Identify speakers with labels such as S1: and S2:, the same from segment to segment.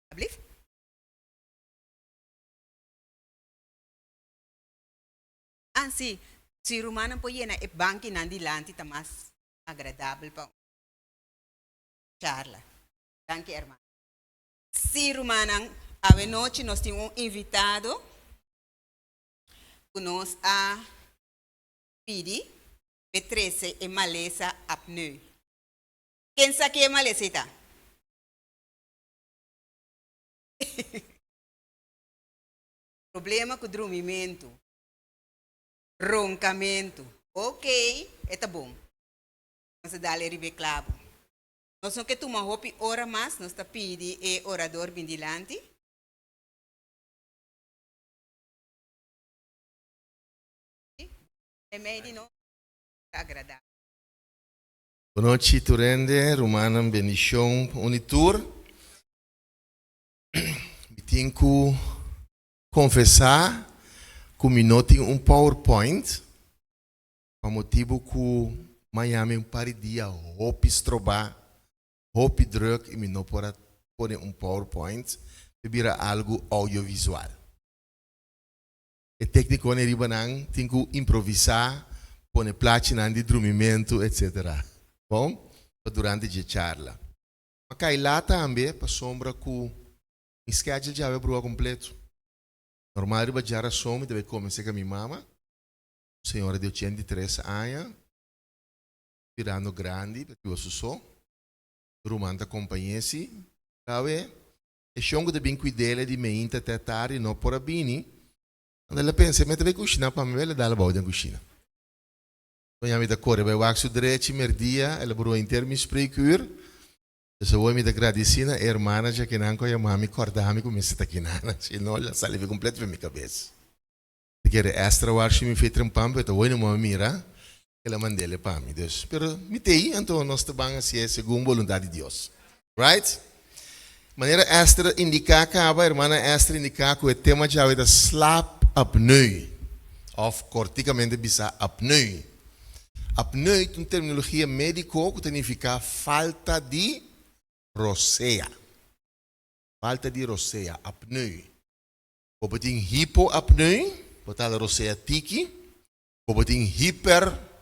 S1: Alsjeblieft. Ah, si. Si rumannan por yena e bankinan dilanti ta mas agradabel pa un charla. Danki, hermano. Si, rumannan, awe nochi nos tin un invitado ku nos a pidi p'e trese e malesa apneu. Ken sa ki e malesa ei ta? Problema ku drumimentu, ronkamentu. Ok, e ta bon. Nos a dal e riba e klabu. Nos no ke tuma hopi ora mas, nos ta pidi e orador bin dilanti. Mei di nos ta agradabel.
S2: Bonochi tur hende, rumannan, bendicion pa un y tur. Mi tin cu confesa cu mi no tin un powerpoint pa motibo cu m'a yami un par di dia hopi stroba, hopi druk y mi no por a pone un powerpoint pa bira algo audiovisual. E técniconan riba nan tin cu improvisa, pone plachinan di drumimento etc. Bon, pa durante dje charla. M'a cay laat tambe pasobra cu mi schedule djawe brua completo. Normal riba djarason mi ta bay come cerca mi mama, un señora di 83 aña, birando grandi, pero biba su so. Su ruman ta compañ'é si. Awe, e shon cu ta bin cuid'el di meinta te tardi no por a bini. Ando el a pensa, mi ta bay cushina pa mi, el a dal abao den cushina. Doña mi ta core bay wak su drechi merdia, el a brua henter mi spreekuur. Dus awor mi ta gradici na e hermana djakinan cu a yama mi corda mi cu mester ta kinana, si no el a sali fi completo fi mi cabes. Ta kere extra warshi mi fe trempan, pero ta hoy no mi mira, el a mandele pa mi. Dus, pero mi t'ey, anto nos ta ban hacié segun boluntad di Dios. Right? Manera Esther indica caba, hermana Esther indica cu e tema djawe ta slaapapneu, of corticamente bisa apneu. Apneu ta un terminologia medico cu ta nifica falta di rosea. Falta di rosea, apneu. Bo por tin hipoapneu, bo ta hala rosea tiki. Bo por tin hiper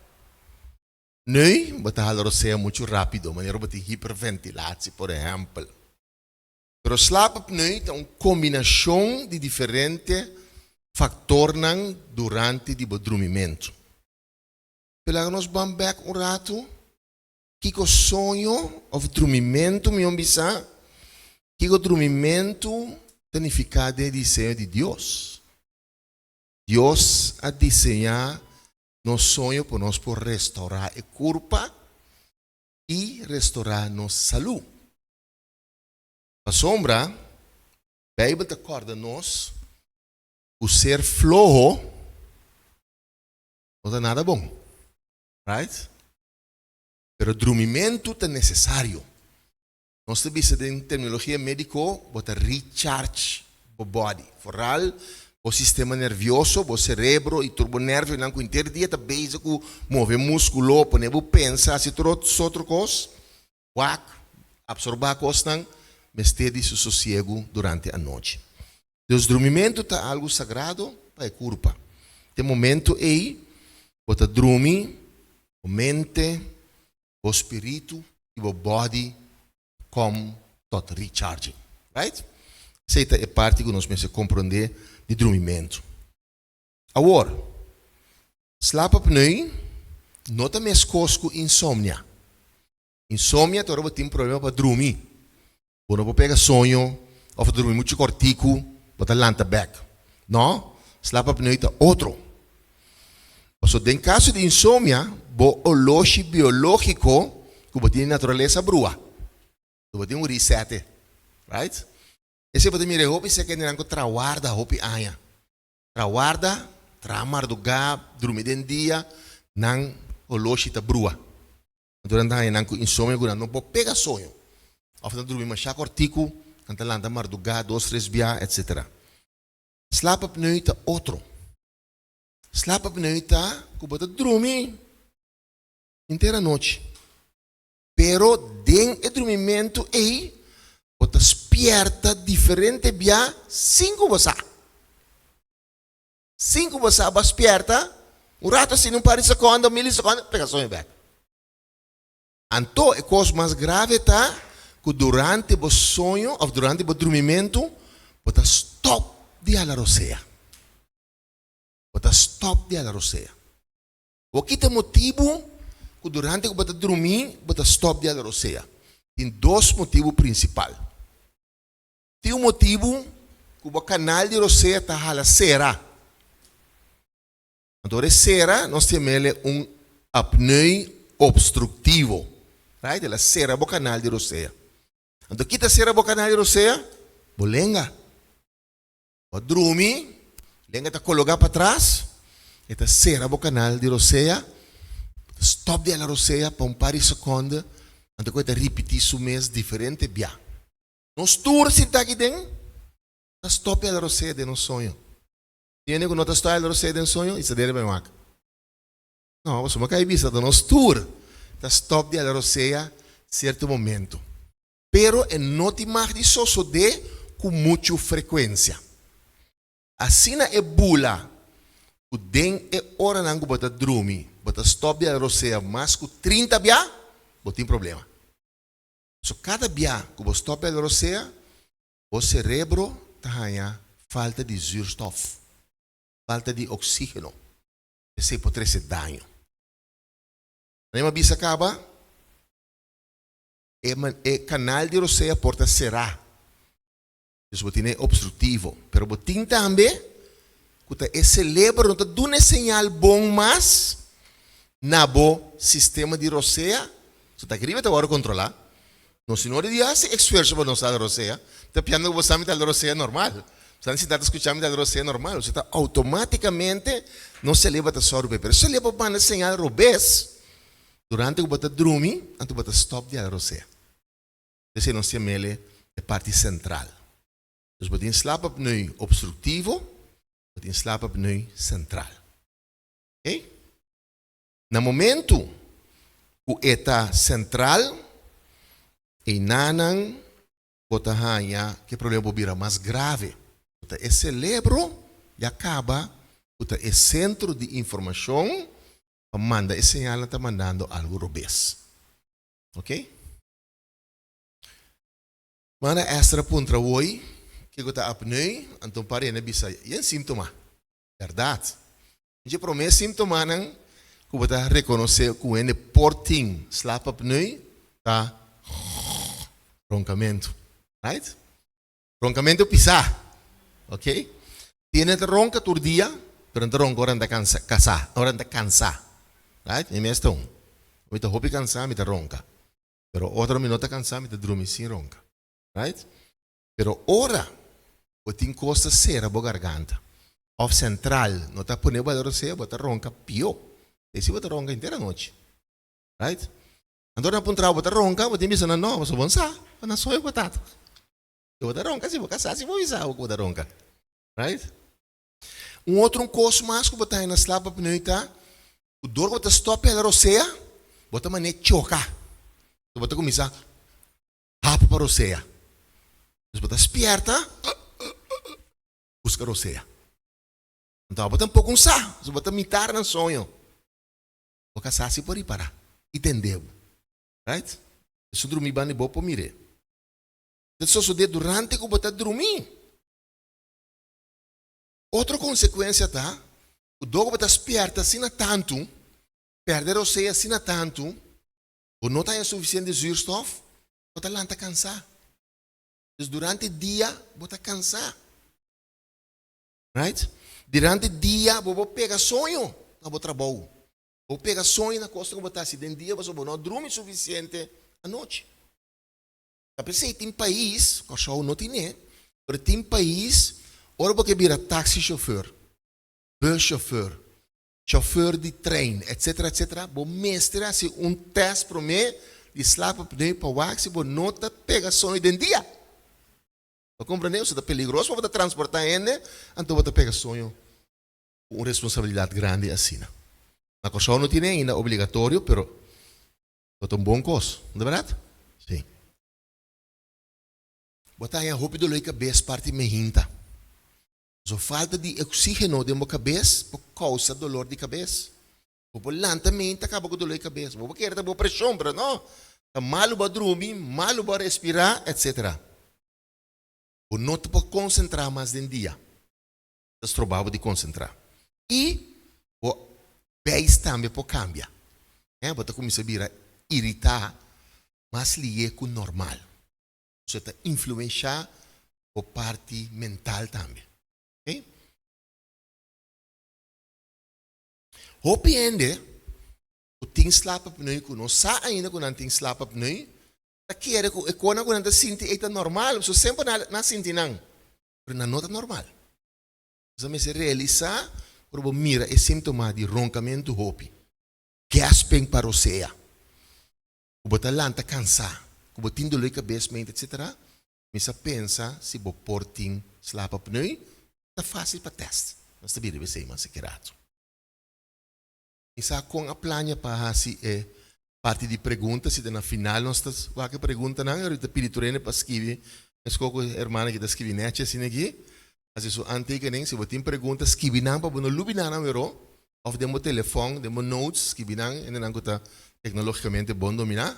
S2: Neu, bo ta hala rosea muchu rápido, manera bo tin hiperventilatie, por ehèmpel. Pero slaapapneu ta un kombinashon di diferente faktornan durante di bo drumimentu. Pero laga nos ban bèk un ratu, kiko soño òf drumimentu, mihó bisa, kiko drumimentu ta nifiká den e diseño di Dios? Dios a diseñá nos soño pa nos por restaurá e kurpa i restaurá nos salú. Pasobra Beibel ta kòrda nos ku ser floho no ta nada bon, right? Pero drumimentu ta nesesario. Nos ta bisa den terminologia médiko, bo ta recharge bo body. Foral bo sistema nervioso, bo serebro i tur bo nervionan ku henter dia ta bezig ku move múskulo, pone bo pensa, hasi tur otro kos, wak, absorbá kosnan, mester di su sosiegu durante anochi. Dus drumimentu ta algu sagrado pa e kurpa. Te momentu ei bo ta drumi, bo mente, bo spiritu i bo body kom tot recharging. Right? Esei ta e parti ku nos mester komprondé di drumimentu. Awor, slaapapneu no ta meskos ku insomnia. Insomnia ta ora bo tin problema pa drumi. Bo no por pega soño òf bo ta drumi muchu kòrtiku, bo ta lanta bèk. No, slaapapneu ta otro. Pasobra den kaso di insomnia, bo oloshi biológiko ku bo tin di naturalesa brua. So bo tin un resete, right? Esei bo ta mira e hopi sekendenan ku traha warda hopi aña. Traha warda, traha mardugá, drumi den dia, nan oloshi ta brua. Anto nan ta haña nan ku insomnio ku nan no por pega soño. Òf nan ta drumi mashá kòrtiku, nan ta lanta mardugá dos, tres bia, etsetera. Slaapapneu ta otro. Slaapapneu ta ku bo ta drumi henter anochi, pero. Den e drumimentu ei, bo ta spièrta diferente bia sin ku bo sa. Sin ku bo sa, bo a spièrta un ratu asina, un par di sekondo, milisekondo, pega soño bèk. Anto e kos mas grave ta ku durante bo soño òf durante bo drumimentu, bo ta stòp di hala rosea. Bo ta stòp di hala rosea. Bo kita motibu ku durante ku bo ta drumí bo ta stòp di hala rosea? Tin dos motibu prinsipal. Tin un motibu ku bo kanal di rosea ta hala sera. Anto ora e sera nos tin mele un apneu obstructivo. Right? El a sera bo kanal di rosea. Anto ki ta sera bo kanal di rosea? Bo lenga. Bo a drumi, lenga ta kologa patras, e ta sera bo kanal di rosea, bo ta stop di hala rosea pa un par di sekonde, anto ku e ta ripiti su mes diferente bia. Nos tur sinta aki den ta stop di hala rosea den nos soño. Tin hende ku no ta stop di hala rosea den soño i sa dere bai wak. No, pasobra mi a kai bisa ta nos tur ta stop di hala rosea sierto momento. Pero e no tin mag di sosodé ku muchu frekuensia. Asina e bula ku den e oranan ku bo ta drumi bo ta stòp di rosea mas ku 30 bia, bo tin problema. So kada bia ku bo stòp di rosea, bo serebro ta haña falta di zuurstof, falta di oksígeno. Esei por trese daño. Manera mi a bisa kaba, E e kanal di rosea por ta será. Dus bo tin e obstruktivo. Pero bo tin tambe ku ta e selebro no ta duna e señal bon mas na bo sistema di rosea. So ta riba ta wòrdu kontrolá. Nos si no di hasi esfuerso pa nos hala rosea, ta piando ku bo sa mi ta hala rosea normal. Bo sa si ta skucha mi ta hala rosea normal. Osea ta outomátikamente nos selebro ta sòru p'e. Pero e selebro manda señal robes. Durante ku bo ta drumi, anto bo ta stòp di hala rosea. Esei nos yam'el e parti sentral. Dus bo tin slaapapneu obstruktivo, bo tin slaapapneu sentral. Oké? Na momentu ku e ta sentral, einanan bo ta haña ku e problema por bira mas grave. Ku ta e selebro ya kaba ku ta e sentro di informashon pa manda e señalnan ta mandando algu robes. Ok? Mana Esther a puntra woi kiko ta apneu, anto un par hende a bisa yen síntoma. Bèrdat. Un dje promé síntomanan ku bo ta rekonosé ku hende por tin slaapapneu ta ronkamentu. Right? Ronkamentu pisá. Ok? Tin hende ta ronka tur dia, pero nan ta ronka ora nan ta kansa, kasá, ora nan ta kansá. Right? Mi mes ta un. Mi ta hopi kansá, mi ta ronka. Pero otro mi no ta kansá, mi ta drumi sin ronka. Right? Pero ora bo tin kos ta sera bo garganta, òf sentral no ta pone bo a rosea, bo ta ronka pió. Esei bo ta ronka henter anochi. Right? Anto nan puntra bo ta ronka, bo tin bisa nan no, pasobra bo no sa, bo na soño ku bo tata. Si bo ta ronka, si bo kasá, si bo bisa bo ku bo ta ronka. Right? Un otro un kos mas ku bo ta haña na slaapapneu ta ku dor ku bo ta stòp pela rosea, bo ta manera choka. Bo ta kuminsá hapa pa rosea. Dus bo ta spièrta, buska rosea. Anto abo tampoko un sa, pasobra bo ta mitar nan soño. Bo kasá si por ripará i tende bo. Right? Esun drumí banda di bo por mir'é. Ta sosodé durante ku bo ta drumí. Otro konsekuensia ta ku dor ku bo ta spièrta asina tantu, pèrdè rosea asina tantu, bo no ta haña sufisiente zuurstof, bo ta lanta kansá. Dus durante dia bo ta kansá. Right? Durante dia bo por pega soño na bo trabou. Bo pega soño na kosnan ku bo ta hasi den dia pasobra bo no a drumi sufisiente anochi. Ta p'esei tin pais, Kòrsou no tine, pero tin pais ora bo ke bira taxi chauffeur, bus chauffeur, chauffeur di trein, etcetera, etcetera, bo mester hasi un tèst promé di slaapapneu pa wak si bo no ta pega soño den dia. Bo komprendé? Osea ta peligroso pa bo ta transportá hende, anto bo ta pega soño ku un responsabilidat grandi asina. Na Kòrsou no tine ainda obligatorio, pero Lo ta un bon kos, no ta bèrdat? Sí. Bo ta haña hopi doló di kabes parti mehinta. So falta di oxígeno den bo kabes por kousa dolor di kabes. Bo por lanta meinta kaba ku doló di kabes. Bo por kere ta bo preshon, pero no. Ta malu bo a drumi, malu bo a respirá, etcétera. Bo no ta por konsentrá mas den dia. Ta stroba bo di konsentrá. I bo beis tambe por kambia. Bo ta kuminsá bira iritá mas lié ku normal. Esei ta influenshá bo parti mental tambe. Oké. Hopi hende ku tin slaapapneu ku no sa ainda ku nan tin slaapapneu ta kere ku e konan ku nan ta sinti ei ta normal, pasobra semper nan a sinti nan, pero nan no ta normal. Bo mester realisá ora bo mira e síntoma di ronkamentu hopi, gasping pa rosea, ku bo ta lanta kansá, ku bo tin doló di kabes mente etsetera, mi sa pensa si bo por tin slaapapneu, ta fásil pa tèst. Nos ta bira riba esei mas aki ratu. Mi sa kon a plania pa hasi e parti di pregunta, si ta na final nos ta wak e preguntanan, ora ta pidi tur hende pa skibi, meskos ku e hermana ki ta skibi nechi asina aki, hasi su aantekening, si bo tin pregunta skibi nan pa bo no lubida nan wero, òf den bo telefòn, den bo notes, skibi nan, hendenan ku ta teknologikamente bon dominá,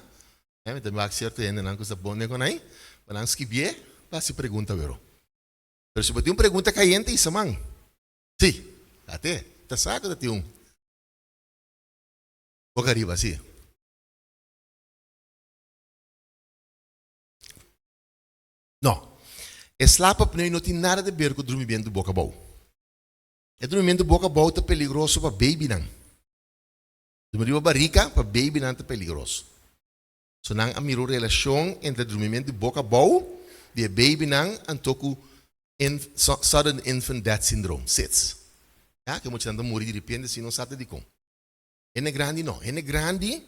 S2: mi ta wak sierto hendenan ku sa bon den konai, pa nan skibié pa hasi pregunta wero. Pero si bo tin un pregunta kayente isa man. Sí, ate, ta sa ku ta tin un boka riba, sí. No, e slaapapneu no tin nada di ber ku drumimentu boka abou. E drumimentu boka abou ta peligroso pa babynan. Drumi riba barika pa babynan ta peligroso. So nan a mira un relashon entre drumimentu di boka abou di e babynan anto ku Sudden Infant Death Syndrome, SIDS. Ya, ku e muchanan ta muri di repente si no sa ta dikon. Hende grandi no. Hende grandi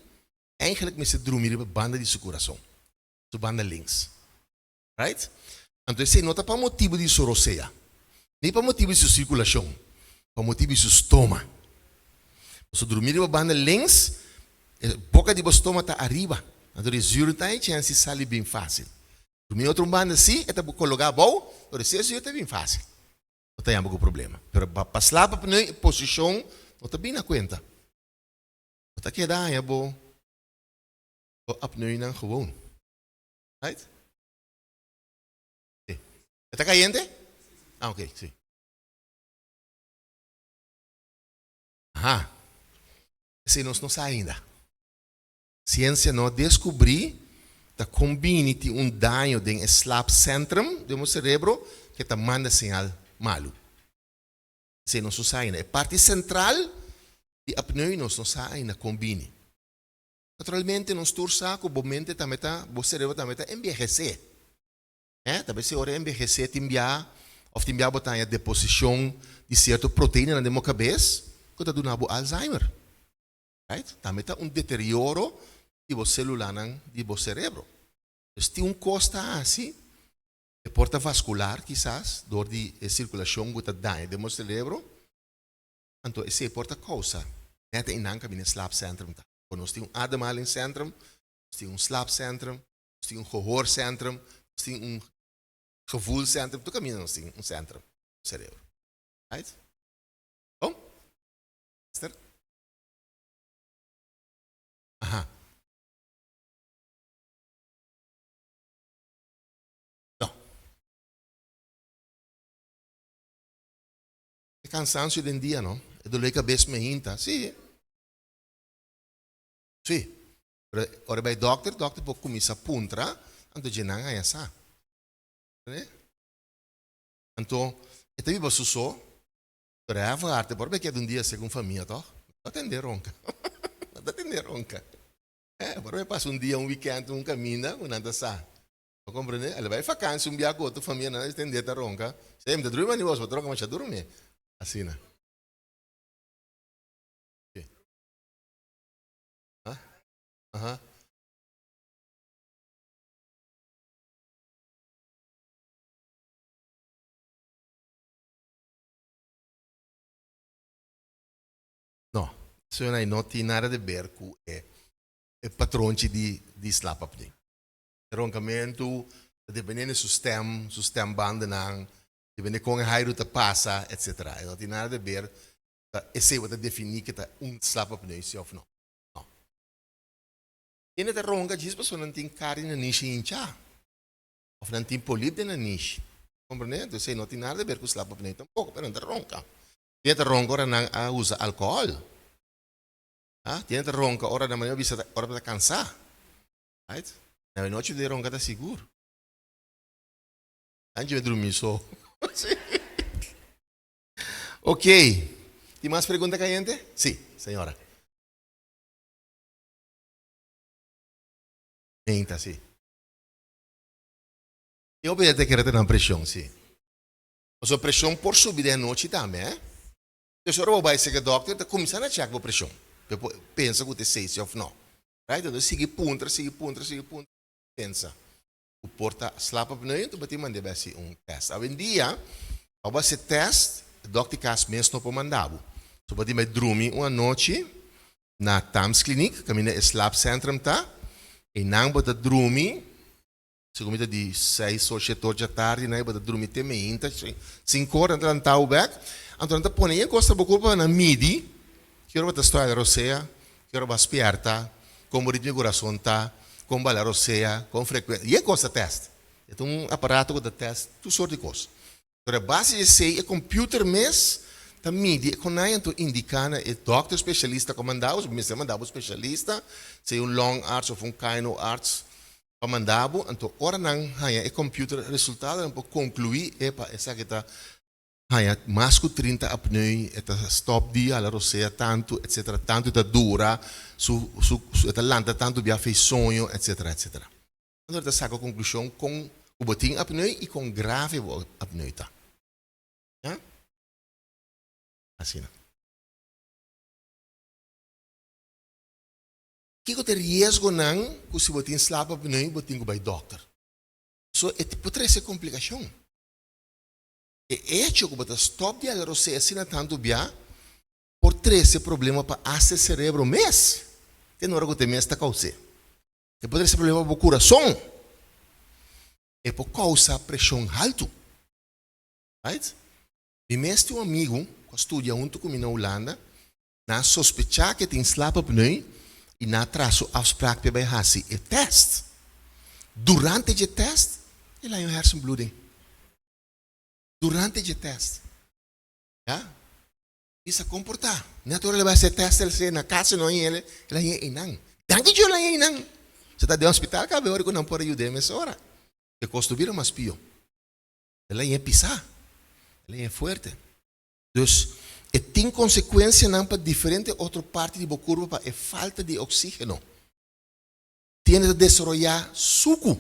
S2: eigenlijk mester drumi riba banda di su kurason, su banda links. Right? Anto esei no ta pa motibu di su rosea, ni pa motibu di su sirkulashon, pa motibu di su stoma. Pasobra drumi riba banda links, e boka di bo stoma ta ariba, anto di zuur ta e chèns di sali bin fásil. Drumi otro un banda si, e ta kologá abou, pero si e zuur ta bin fásil. No ta yamba ku problema. Pero pa slap apneu e posishon no ta bin na kuenta. Bo ta keda haña bo apneunan gewoon. Right? Sí. E ta cayente? Ah, ok, sí. Aha. Esei nos no sa ainda. Ciencia no a descubrí ta con bini tin un daño den e slaapcentrum den bo cerebro ke ta manda señal malu. Esei nos no sa ainda. E parti central di apneu nos no sa ainda con bini. Naturalmente nos tur sa ku bo mente tambe ta, bo serebro tambe ta enbiehesé. Eh, ta bes ora e enbiehesé tin bia òf tin bia bo ta haña deposishon di sierto proteinanan den bo kabes ku ta duna bo Alzheimer. Right? Tambe ta un deterioro di bo selulanan di bo serebro. Dus tin un kos ta hasi, e por ta vaskular kisas dor di e sirkulashon ku ta daña den bo serebro, Anto esei por ta kousa nèt einan kaminda e slaapcentrum ta. Bo nos tin un ademhalingscentrum, nos tin un slaapcentrum, nos tin un gehoorcentrum, nos tin un gevoelcentrum, tur kaminda nos tin un centrum, un cerebro. Right? Bon? Esther? Aha. No. E cansancio den dia no. E dolor di cabes me hinta. Si. Si. Pero ora bay dokter, dokter por cuminsa puntra, anto dje nan haya sa. Entende? Anto, e ta biba su so, pero e afgarte por bay keda un dia segun famia toch? No ta tende ronca. No ta tende ronca. Eh, por bay pasa un dia, un weekend, un caminda, cu nan ta sa. Bo comprende? El a bai vakantie un bia cu otro famia, nan a tende ta ronca. Sey, mi ta drumi mani bos, bo ta ronca masha duro mi. Asina. Sí. Ha? Aha. No, señora, no tin nada de ber cu e, e patronchi di, di slaapapneu. E ronkamentu ta depende di su stem, su stembandennan, depende kon e hairu ta pasa, etcetera. E no tin nada di ber ta esei bo ta definí ke ta un slaapapneu si òf no. No. Hende ta ronka djis pasobra nan tin kar di nanishi hinchá òf nan tin polip den nanishi. Komprendé? Entonces esei no tin nada di ber ku slaapapneu tampoko, pero nan ta ronka. Hende ta ronka ora nan a usa alkohòl. Ah, hende ta ronka ora nan manera bisa ora bo ta kansá. Right? Na e nochi de ronka ta sigur. Anchi mi drumi so. Ok. Tin mas pregunta kayente? Si, señora. Meinta, si. Tin hopi hende ta kere ta nan preshon, si. Pasobra preshon por subi den anochi tambe, eh. Entonces ora bo bai sega dokter ta kuminsá na chèk bo preshon. Pa e por pensa ku ta esei si òf no. Right? Entonces sigui puntra, sigui puntra, sigui puntra, pensa ku por ta slaapapneu, enton bo tin mand'é bai hasi un tèst. Awendia pa bo hasi tèst, e dòkter di kas mes no por manda bo. So bo tin bai drumi un anochi na Tams Kliniek, kaminda e slaapcentrum ta, einan bo ta drumi, segun mi ta di seis or shete or djatardi nan bo ta drumi te meinta, sinku or nan ta lanta bo bèk, anto nan ta pone yen kos na bo kurpa pa nan midi ki ora bo ta stoya la rosea, ki ora bo a spièrta, kon bo ritmo di kurason ta, kon bo a la rosea, kon frekuente, yen kos ta tèst. E ta un aparato ku ta tèst tur sort di kos. Pero a base di esei e computer mes ta midi e konai anto indica na e dokter specialista ku a manda bo, si bo mester manda bo specialista, sea un longarts of un KNO-arts pa manda bo, anto ora nan haña e computer resultado nan por conclui epa esaki ta haña mas ku 30 apneu, e ta stop di hala rosea tantu etcetera, tantu e ta dura, su su e ta lanta tantu bia fei soño etcetera etcetera. Anto ta saka konklushon kon ku bo tin apneu i kon grave bo apneu ta. Ya? Asina. Kiko ta e riesgonan ku si bo tin slaapapneu bo tin ku bai dòkter? So e por trese komplikashon. E echo ku bo ta stòp di hala rosé asina tantu bia por trese problema pa asta e serebro mes, te na ora ku te mes ta kous'é. E por trese problema pa bo kurason. E por kousa preshon haltu. Right? Mi mes tin un amigu ku a studia huntu ku mi na Hulanda. Nan a sospechá ku e tin slaapapneu i nan a traha su afspraak pa e bai hasi e tèst. Durante dje tèst, el a haña un hersenbloeding. Durante dje tèst. Ya. Bisa komportá. Net ora el a bai hasi e tèst el se na kas e no haña el, el a haña einan. Danki Dios el a haña einan. Se ta den hospital kaba e ora ku nan por a yud'é mesora. E kos no bira mas pió. El a haña pisá. El a haña fuerte. Dus e tin konsekuensianan pa diferente otro parti di bo kurpa pa e falta di oksígeno. Tiende ta desaroyá suku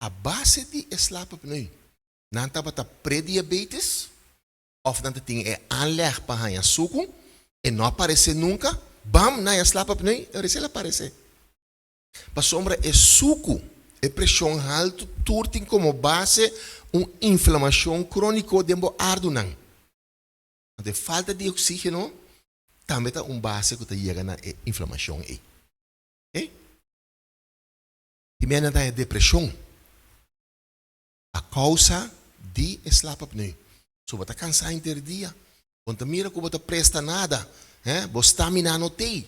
S2: a base di e slaapapneu. Nan tabata prediabetes Of nan ta tin e aanleg pa haña suku, e no a paresé nunka, bam, nan a slap apneu, e recién a paresé. Pasobra e suku, e preshon haltu tur tin komo base un inflamashon króniko den bo ardunan. Anto e falta di oksígeno tambe ta un base ku ta yega na e inflamashon ei. Oké? Tin bia nan ta haña depreshon. A kousa di e slaapapneu. So bo ta kansa henter dia. Bo no ta mira ku bo ta presta nada. He, bo stamina no tei.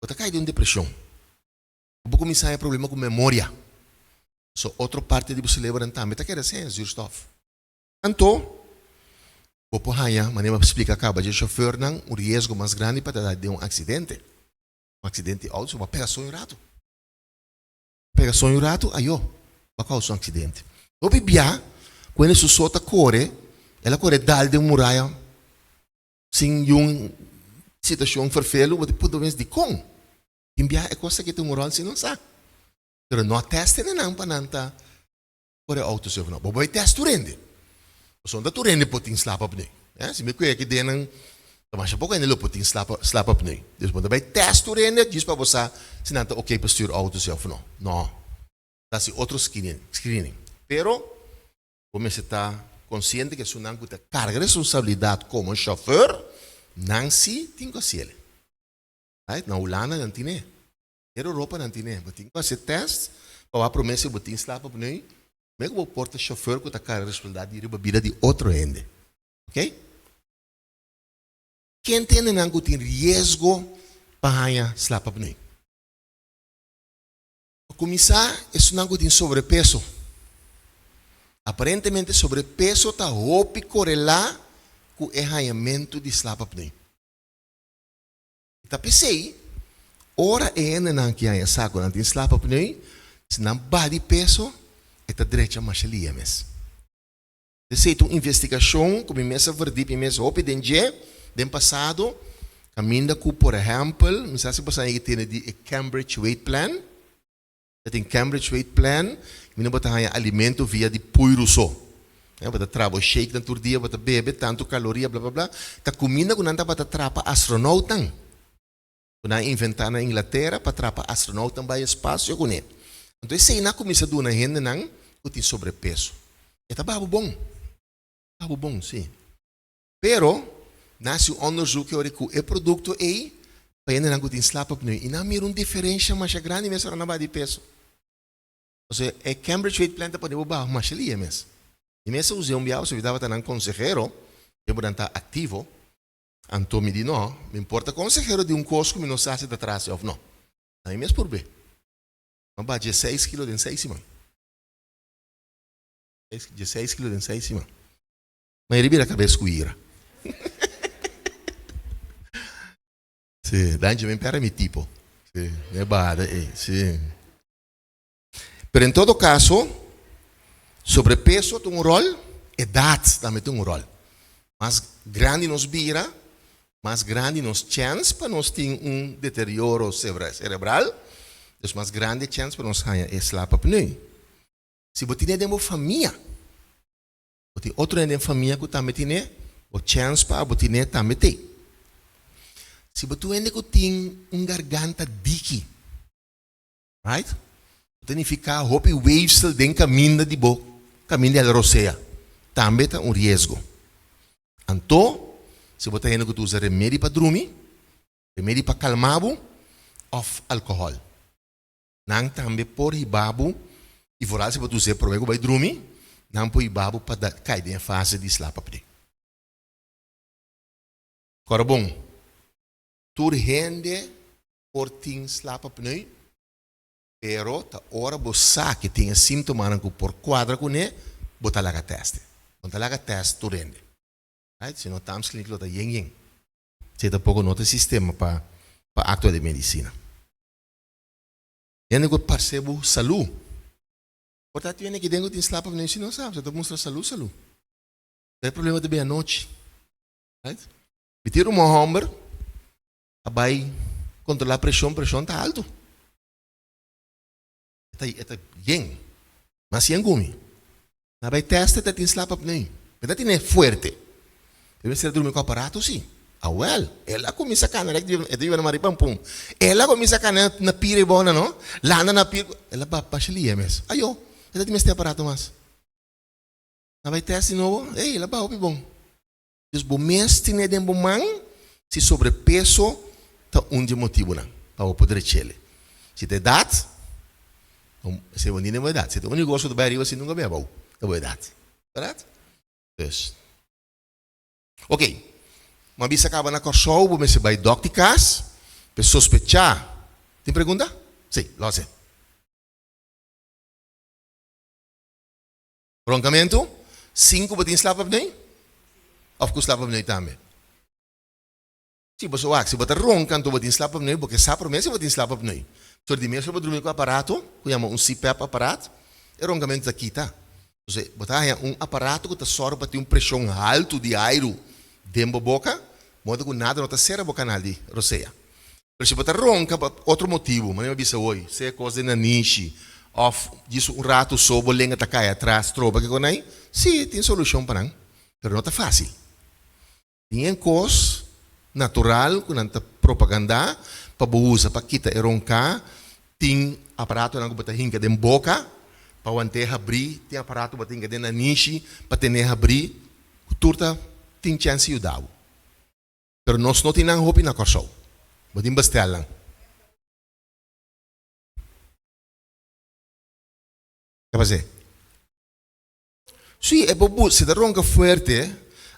S2: Bo ta kai den un depreshon. Bo kuminsá haña problema ku memoria. So otro parti di bo selebronan tambe ta keda sin zuurstof. Anto, bo por haña, manera mi a splika kaba dje shofèrnan, un riesgo mas grandi pa ta den un aksidente. Un aksidente di outo, so bo a pega soño un ratu. Pega soño un ratu, ayo, bo a causa un accidente. Hopi bia cu hende su so ta core, el a core dal den un muraya sin yun situacion ferfelu, bo ta puntra bo mes dicon? Tin bia e cos aki ta un rol sin nan sa. Pero no a test hende nan pa nan ta core auto si of no. Bo bay test tur hende. Pasobra no ta tur hende por tin slaapapneu. Si mi cuya aki den nan, ta masha poco hende lo por tin slaapapneu. Dus bo ta bay test tur hende djis pa bo sa si nan ta ok pa stuur auto si of no. No. Ta haci otro screening. Pero bo mester ta consciente cu esunnan cu ta carga responsabilidad como chauffeur, nan si tin cu haciel. Right? Na Hulanda nan tin e. Henter Europa nan tin e. Bo tin cu haci test. Pa wak promé si bo tin slaapapneu, promé ku bo por ta shofèr ku ta kara responsabilidat di riba bida di otro hende. Oke? Ken ta hendenan ku tin riesgo pa haña slaapapneu? Pa kuminsá, esunnan ku tin sobrepeso. Aparentemente sobrepeso ta hopi korelá ku e hañamentu di slaapapneu. I ta p'esei, ora e hendenan ki haña sa ku nan tin slaapapneu, si nan baha di peso, e ta drecha masha lia mes. Esei ta un investigashon ku mi mes a verdip mi mes hopi den dje den pasado, kaminda ku por ehèmpel, mi sa si boso a yega tende di e Cambridge Weight Plan. Ta tin Cambridge Weight Plan, kaminda bo ta haña alimento via di puiru so. Bo ta traha bo shake nan tur dia, bo ta bebe tantu kaloria bla bla bla. Ta kuminda ku nan tabata trapa astronoutnan, ku nan a inventá na Inglatera pa trapa astronoutnan bai espasio kuné. Anto esei nan a kuminsá duna hendenan ku tin sobrepeso. E ta baha bo bon. Baha bo bon, sí. Pero, nan hasi un onderzoek e ora ku e produkto ei pa hendenan ku tin slaapapneu i nan a mira un diferensha masha grandi mes ora nan baha di peso. Pasobra e Cambridge Weight Plan ta pone bo baha masha lihe mes. Mi mes a us'é un biaha pasobra mi tabata nan konsehero tempu nan ta aktivo. Anto mi di, No, mi por ta konsehero di un kos ku mi no sa si ta trasi òf no. Na mi mes purb'é. Mi a baha dieseis kilo den seis siman. Dieseis kilo den seis siman. Ma e ribira kabes ku ira. Sí, danchi mi pera mi tipo. Sí, mi a baha ei, sí. Pero en todo caso, sobrepeso ta un rol, edad tambe ta un rol. Mas grandi nos bira, mas grandi nos chance pa nos tin un deterioro cerebral, dus mas grandi e chance pa nos haña e slaapapneu. Si bo tine den bo famia, bo tin otro hende den famia ku tambe tine, bo chance pa bo tine tambe t'ei. Si bo tin un hende ku tin un garganta diki, Right? Bo ta nifiká hopi weefsel den kaminda di bo kaminda di el rosea. Tambe ta un riesgo. Anto, si bo ta hende ku ta usa remedi pa drumi, remedi pa kalma bo òf alkohòl. Nan tambe por hiba bo, i foral si bo ta us'é promé ku bai drumi, nan por hiba bo pa kai den e fase di slaapapnea. Kòrda bon, tur hende por tin slaapapneu, pero ta ora bo sa ke tin e síntomanan ku por kuadra kuné, bo ta laga tèst. Bo no ta laga tèst tur hende. Right? Si no Tams Clinic lo ta yen yen. Esei tampoko no ta e sistema pa pa aktua den medisina. Hende ku parse bo salú. Por ta tin hende aki den ku tin slaapapneu si no sa, pasobra ta mustra salú salú. Pero e problema ta bin anochi. Right? Mi tin ruman hòmber. A bai kontrolá preshon, preshon ta altu. E ta, e ta yen. Mas yen ku mi. Na bai tèst e ta tin slaapapneu. E ta tene fuerte. E mester drumi ku aparato si. Awèl, el a kuminsá kana rèk e ta biba na Maripampun. El a kuminsá kana na pira i bona no. Landa na pira. El a basha lihe mes. Ayo, e ta tin mester aparato mas. Na bai tèst di nobo, ey, el a baha hopi bon. Dus bo mes tene den bo man si sobrepeso ta un di e motibunan pa bo por drechele. Si ta edat, esei bo ni den bo edat. Si ta un negoshi ku ta bai ariba si nunka bai abou, ta bo edat. Bèrdat? Dus. Oke, mi a bisa kaba na Kòrsou bo mester bai dòk di kas pa e sospechá. Tin pregunta? Si, lòs e. Ronkamentu, sin ku bo tin slaapapneu òf ku slaapapneu tambe? Si bo wak, si bo ta ronka anto bo tin slaapapneu, bo ke sa promé si bo tin slaapapneu. Pasobra di mes ora bo drumi ku aparato, ku yama un CPAP aparat, e ronkamentu ta kita. Entonces, bo ta haña un aparato ku ta sòru pa tin un preshon haltu di airu den bo boka, modo ku nada no ta sera bo kanal di rosea. Pero si bo ta ronka pa otro motibu, manera mi a bisa hoy, sea kos den nanishi òf djis un ratu so bo lenga ta kai atras troba ke konai, sí, tin solushon pa nan, pero no ta fásil. Tin e kos natural ku nan ta propagandá pa bo usa pa kita e ronká, tin aparatonan ku bo ta hinka den boka pa want'é habrí, tin aparato ku bo ta hinka den nanishi pa ten'é habrí, ku tur ta tin chèns di yuda bo. Pero nos no tin nan hopi na Kòrsou. Bo tin bestel nan. Ke pas'é? Sí, e por bus, si ta ronka fuerte,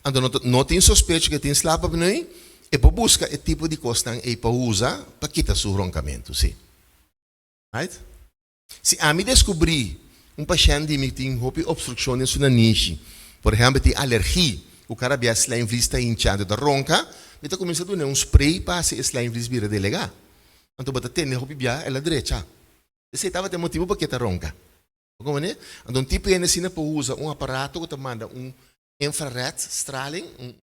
S2: anto no ta, no tin sospecho ke tin slaapapneu, e por buska e tipo di kosnan ei pa usa pa kita su ronkamentu, sí. Right? Si ami deskubrí un pashènt di mi tin hopi opstrukshon den su nanishi, por ehèmpel tin alergi, ku kada bia slijmvlies ta hincha anto ta ronka, mi ta kuminsá dun'é un spray pa hasi e slijmvlies bira delegá. Anto bo ta tende hopi bia el a drecha. Esei tabata e motibu pa ke ta ronka. Bo komprendé? Anto un tipo hende asina por usa un aparato ku ta manda un infrared straling, un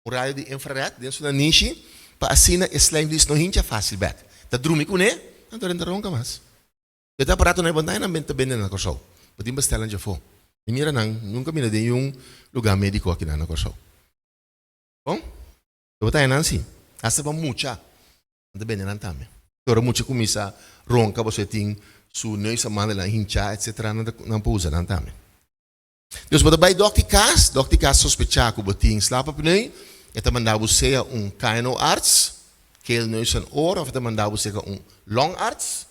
S2: rayo di infrared den su nanishi pa asina e slijmvlies no hincha fácil bek. Ta drumi kuné, anto den ta ronka mas. E aparato nan e bon nan ta bende na Kòrsou. Bo tin bestel nan djafó. Mi mira nan, nunka mira den un lugá médiko akinan na Kòrsou. Bon, bo ta haña nan si. Hasta pa mucha. Nan ta bende nan tambe. Ora mucha kuminsá ronka pasobra e tin su neus a manda nan hinchá etcetera nan ta nan por usa nan tambe. Dus bo ta bai dòkter di kas, dòkter di kas sospechá ku bo tin slaapapneu, e ta manda bo sea un KNO-arts, keel, neus en oor, òf e ta manda bo seka un longarts.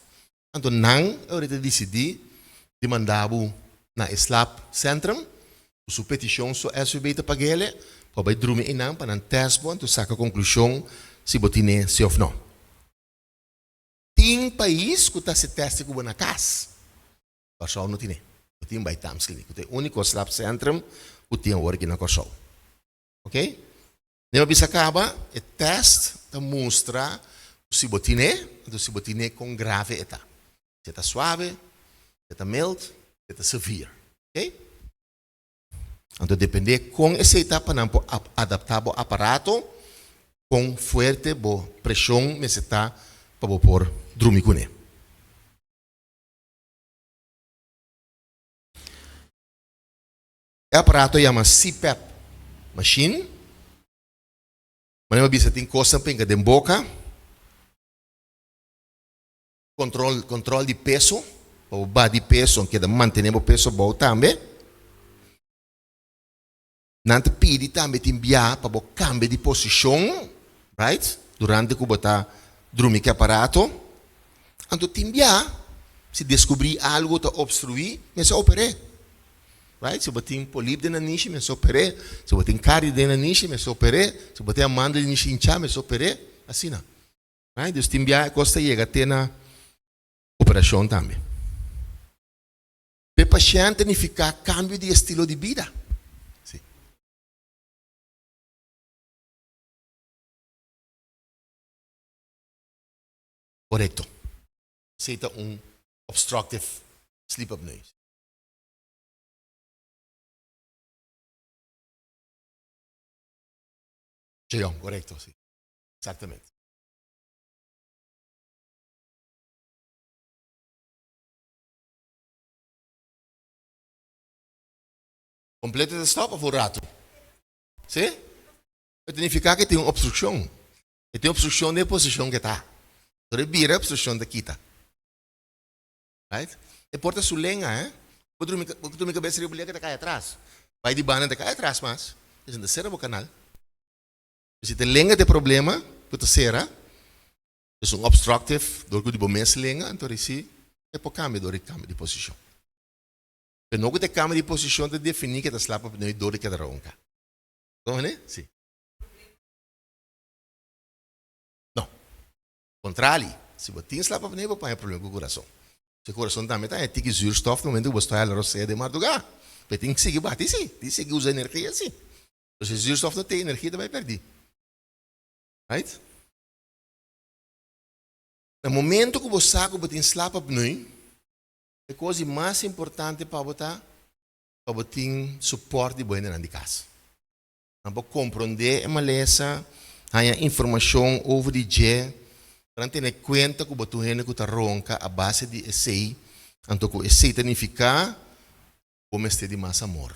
S2: Anto nan e ora ta disidí di manda bo na e slaapcentrum ku su petishon so SVB ta pag'ele pa bai drumi einan pa nan tèst bo anto saka konklushon si bo tine si òf no. Tin pais ku ta hasi tèst ku bo na kas. Kòrsou no tine. Bo tin bai Tamskliniek ku ta e úniko slaapcentrum ku tin awor aki na Kòrsou. Ok. Mi a bisa kaba, e tèst ta mustra si bo tine, anto si bo tine kon grave e ta. Si e ta suave, si e ta mild, si e ta severe. Ok. Anto depende kon esei ta pa nan por adaptá bo aparato, kon fuerte bo preshon mester ta pa bo por drumi kuné. E aparato yama CPAP machine. Manera mi a bisa tin kosnan penka den boka. Kontrol kontrol di peso, pa bo baha di peso keda mantene bo peso abou tambe. Nan ta pidi tambe tin bia pa bo kambia di posishon, right, durante ku bo ta drumi ku e aparato. Anto tin bia si deskubrí algu ta opstruí, mester oper'é. Right, si bo tin polip den nanishi, mester oper'é. Si bo tin kari den nanishi, mester oper'é. Si bo tin amandel di nishi hinchá, mester oper'é. Asina. Right, dus tin bia e kos ta yega te na operashon tambe. P'e pashènt ta nifiká kambio di estilo di bida. Sí. Korekto. Esei ta un obstructive sleep apnea. Cheyon, korekto, sí. Eksaktamente. Kompleto ta stòp òf un ratu? Sí? E ta nifiká ku e tin un opstrukshon. E tin opstrukshon den e posishon ku e ta. Ora e bira e opstrukshon ta kita. Right? E por ta su lenga, eh? Bo drumi, bo drumi kabes riba lenga ta kai atras. Bai di banda ta kai atras mas. Esei ta sera bo kanal. Si ta lenga ta e problema ku ta sera, es un obstructive dor ku di bo mes lenga, anto risi e por kambia dor di kambia di posishon. Pero no ku ta e kambia di posishon ta definí ke ta slap op dor di keda ronka. Komprendé? Si. No. Kontrali, si bo tin slap apnea bo paña problema ku kurason. Si kurason tambe ta haña tiki zuurstof na momento ku bo sta hala rosea den mardugá. Pero tin sigui bati si, tin sigui usa energia si. Pero si zuurstof no tin, energia ta bai pèrdí. Right? Na momento ku bo sa ku bo tin slap apnea, e kos di mas importante pa bo ta pa bo tin supòrt di bo hendenan di kas. Nan por komprondé e malesa, haña informashon over di dje, pa nan tene kuenta ku bo ta un hende ku ta ronka a base di esei, anto ku esei ta nifiká bo mester di mas amor.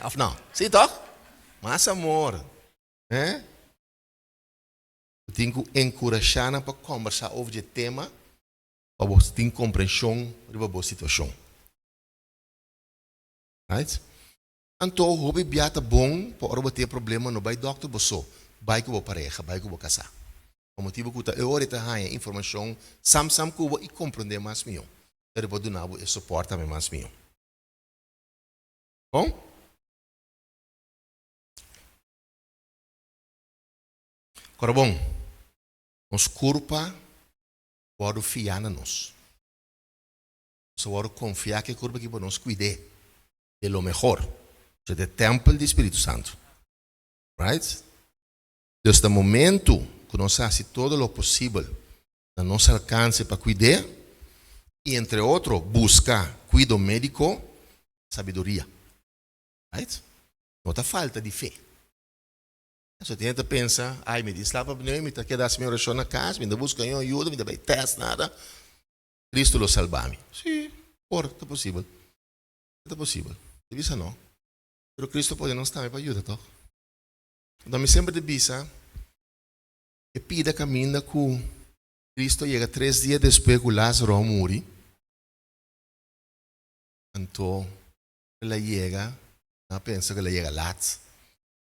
S2: Òf no? Sí tòg? Mas amor. Eh? Bo tin ku enkurashá nan pa kòmbersá over di e tema pa bo tin komprenshon riba bo situashon. Right? Anto hopi bia ta bon pa ora bo tin e problema no bai dòkter bo so, bai ku bo pareha, bai ku bo kasá. Pa motibu ku ta e ora e ta haña informashon sam sam ku bo i komprondé mas mihó. Pero por duna bo e sopòrt tambe mas mihó. Bon? Kòrda bon, nos kurpa wòrdu fiá na nos. Nos a wòrdu konfiá ku e kurpa aki pa nos kuid'é de lo mehor. Esei ta e tèmpel di Spiritu Santu. Right? Dus na momentu ku nos hasi todo lo posibel na nos alkanse pa kuid'é i entre otro buska kuido médiko, sabiduria. Right? No ta falta di fe. So tin hende ta pensa, ai mi tin slap apneu, mi ta keda hasi mi orashon na kas, mi no ta buska niun ayuda, mi ta bai tèst, nada. Cristo lo salba mi. Sí, por, ta posibel. Ta posibel. Ta bisa no. Pero Cristo pone nos tambe pa yuda, toch? Anto mi semper ta bisa, e pida kaminda ku Cristo yega tres dia despues ku Lázaro a muri, anto el a yega, nan a pensa ku el a yega lat.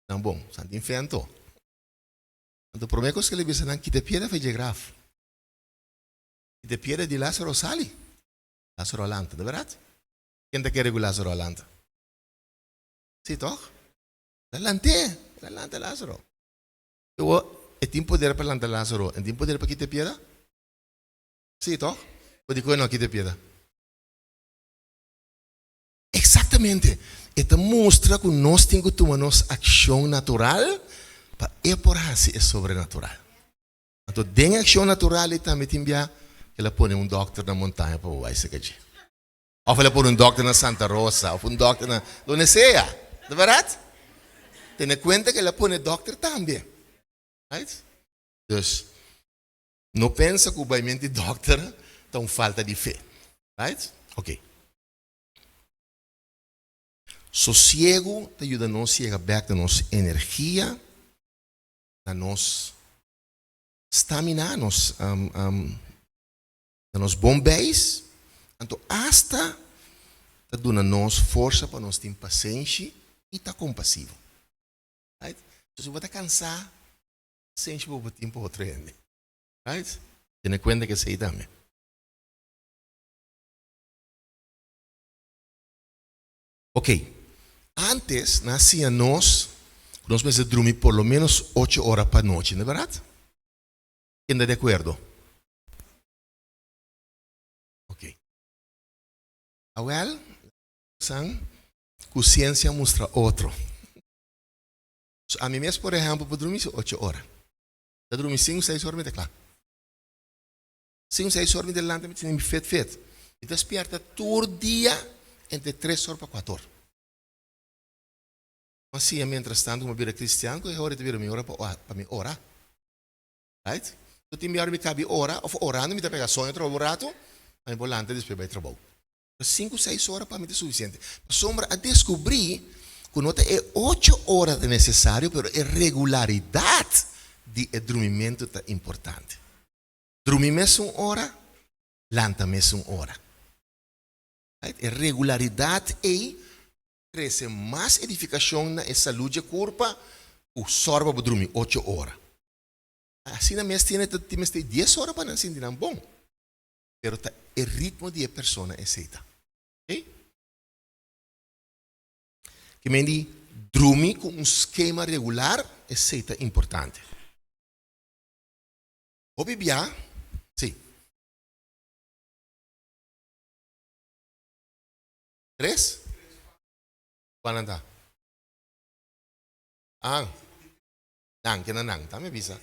S2: Nan bon, san tin fe anto. Anto promé kos ku el a bisa nan, kita e piedra for dje graf. Kita e piedra di Lázaro sali. Lázaro a lanta, ta bèrdat? Ken ta kere ku Lázaro a lanta? Sí, tòg? El a lant'é, el a lanta Lázaro. Awor, e tin poder pa lanta Lázaro, e tin poder pa kita e piedra? Sí, tòg? Bo di ku e no a kita e piedra? Eksaktamente! E ta mustra ku nos tin ku tuma nos akshon natural pa e por hasi e sobrenatural. Anto den e akshon natural ei tambe tin bia el a pone un dòkter na montaña pa bo bai seka dje. Òf el a pone un dòkter na Santa Rosa òf un dòkter na donde sea. Ta bèrdat? Tene kuenta ku el a pone dòkter tambe. Right? Dus, no pensa ku baimenti dòkter ta un falta di fe. Right? Oké. Sosiegu ta yuda nos yega bèk na nos energia, na nos stamina, nos na nos bon beis, anto asta ta duna nos forsa pa nos tin pasenshi i ta kompasivo. Right? So si bo ta kansá, pasenshi bo por tin pa otro hende. Right? Tene kuenta ku esei tambe. Ok, antes nan a siña nos ku nos mester drumi por lo menos ocho ora pa nochi, no e bèrdat? Ken ta di akuerdo? Ok. Awèl, san ku siensia mustra otro. So, ami mes, por ehèmpel, por drumi si ocho ora. Ta drumi sinku, seis ora mi ta kla. Sinku seis or mi ta lanta mi ta sinti mi fet fet. Mi ta spierta tur dia entre tres or pa kuater or. Mi a siña mientras tanto ku mi a bira kristian ku e ora ta bira mi ora pa mi ora. Right? So tin biaha mi kabi ora of orando mi ta pega soño atrobe un rato pa mi por lanta despues bai trabou. Pero sinku seis ora pa mi ta sufisiente. Pasobra a deskubrí ku no ta e ocho ora ta nesesario pero e regularidat di e drumimentu ta importante. Drumi mesun ora, lanta mesun ora. Right? E regularidat ei trese mas edifikashon na e salú dje kurpa ku sòru pa bo drumi ocho ora. Asina mes tiene ta tin mester dies ora pa nan sinti nan bon. Pero ta e ritmo di e persona esei ta. Oké? Ke men di drumi ku un skema regular esei ta importante. Hopi bia, si. Tres? Kua nan ta? Ah, nan, kenda nan ta mi bisa.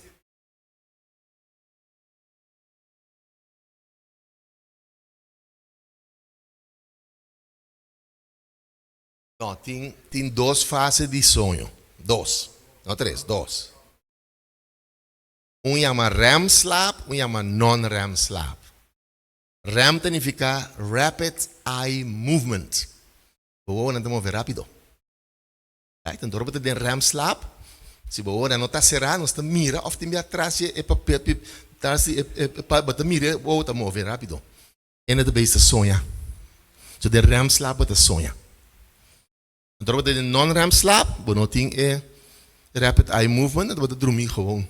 S2: No, tin, tin dos fase di soño. Dos. No tres, dos. Un yama rem slaap, un yama non-rem slaap. Rem ta nifiká rapid eye movement. Bo wowonan ta move rápido. Right? Anto ora bo ta den rem slaap, si bo wowonan no ta será, nos ta mira òf tin bia tras di e papel, tras di e, bo ta mira e wowo ta move rápido. Hende ta bezig ta soña. So den rem slaap bo ta soña. Anto ora bo ta den non-REM slaap, bo no tin e rapid eye movement, anto bo ta drumi gewoon.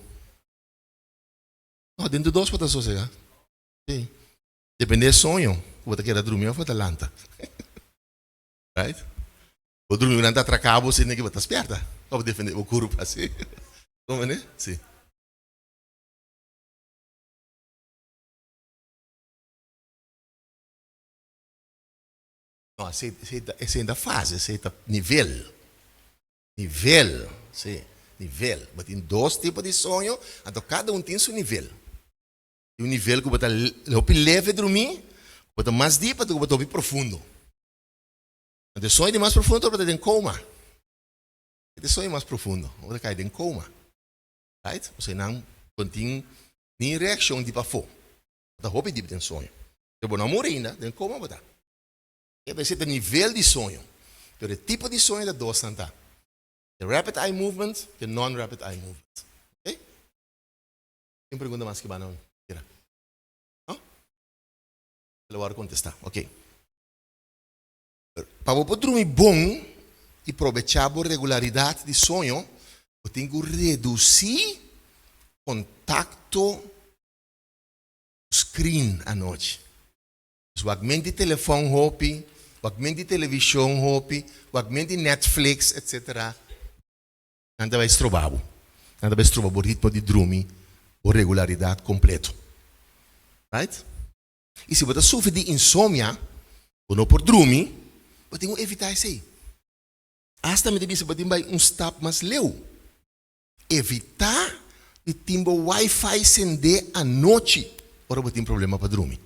S2: No, den tur dos bo ta sosega. Sí. Depende e soño. Ku bo ta keda drumi òf bo ta lanta? Right? Bo drumi ku nan ta atraká bo asina ku bo ta spièrta pa bo defendé bo kurpa si. Komprendé? Si. No, esei esei ta fase, esei ta nivel. Nivel, si, nivel. Bo tin dos tipo di soño, anto kada un tin su nivel. Tin un nivel ku bo ta hopi leve drumí, ku bo ta mas dip, anto ku bo ta hopi profundo. Anto e soño di mas profundo bo ta den koma. E ta e soño mas profundo, bo ta kai den koma. Right? Pasobra nan no tin ni reakshon di pafó. Bo ta hopi dip den soño. Pero bo no a muri ainda, den koma bo ta. E ta esei ta nivel di soño. Pero e tipo di soño ta dos nan ta. E rapid eye movement ku e non-rapid eye movement. Ok? Tin pregunta mas ki banda tira? No? Lo wòrdu kontestá. Ok. Pa bo por drumi bon i probechá bo regularidat di soño, bo tin ku redusí kontakto ku screen anochi. Dus wak ment di telefòn hopi, wak ment di televishon hopi, wak ment di Netflix, etsetera, nan ta bai stroba bo. Nan ta bai stroba bo ritmo di drumi, bo regularidat kompleto. Right? I si bo ta sufri di insomia, bo no por drumi, bo tin ku evitá esei. Asta mi ta bisa bo tin bai un stap mas leu. Evitá di tin bo wifi sendé anochi ora bo tin problema pa drumi.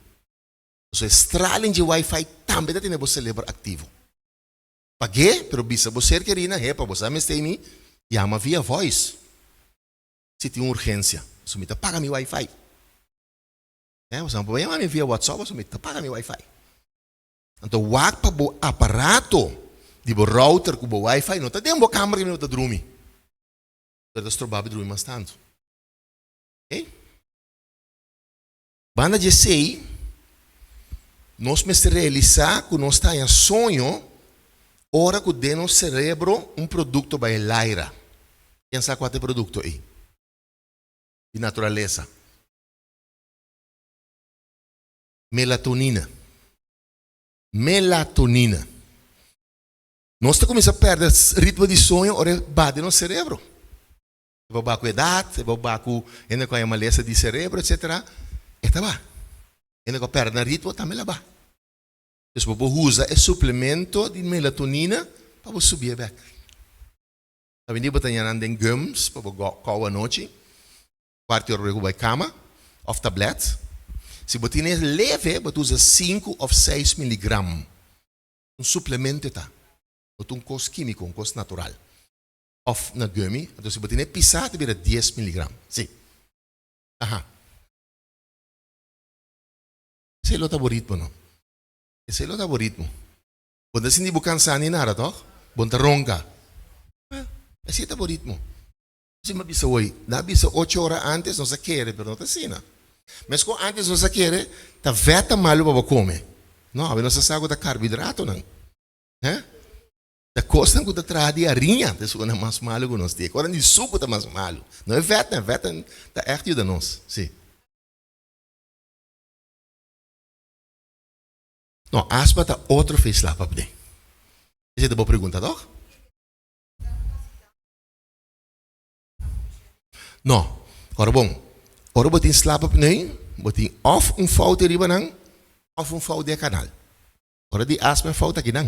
S2: Pasobra e straling dje wifi tambe ta tene bo seleber aktivo. Pag'é, pero bisa bo ser kerí na hepa bo sa mester mi yama via voice si tin un urgensia. Pasobra mi ta paga mi wifi. Bo sa no por yama mi via WhatsApp pasobra mi ta paga mi wifi. Anto wak pa bo aparato di bo router ku bo wifi no ta den bo kamber kaminda bo ta drumi. Pero ta stroba bo drumi mas tantu. Ok? Banda di esei, nos mester realisá ku nos ta haña soño ora ku den nos serebro un produkto bai laira. Ken sa kua ta e produkto ei? Di naturalesa. Melatonina. Melatonina. Nos ta kuminsá pèrdè ritmo di soño ora e baha den nos serebro. E por baha ku edat, e por baha ku hende ku haña malesa di serebro, etsetera. E ta baha. Hende ku a pèrdè nan ritmo tambe la baha. Dus bo por usa e suplemento di melatonina pa bo subié bèk. Ta bini bo ta haña nan den gums pa bo kou anochi. Kuarti ora ku bai kama òf tablèt. Si bo tene leve, bo ta usa sinku òf seis miligram. Un suplemento e ta. No ta un kos kímiko, un kos natural. Òf na gummy. Anto si bo tene pisá ta bira dies miligram. Sí. Aha. Esei lo ta bo ritmo, no? Esei lo ta bo ritmo. Bo no ta sinti bo kansá ni nada, tòg? Bo no ta ronka. Esei ta bo ritmo. Si mi a bisa hoy, nan a bisa ocho ora antes, nos a kere, pero no ta asina. Meskos antes nos a kere, ta vèt ta malu pa bo kome. No, awe nos a sa ku ta karbidratonan. He? Ta kosnan ku ta traha di hariña ta esun nan mas malu ku nos tin. E kosnan di suku ta mas malu. No e vètnan, vètnan ta ègt yuda nos. Si. No, asma ta otro feeslap ap den. Esei ta bo pregunta, tòg? No. Ora bon, ora bo tin slaap apneu, bo tin òf un fout riba nan òf un fout den e kanal. Ora di asma e fout aki nan.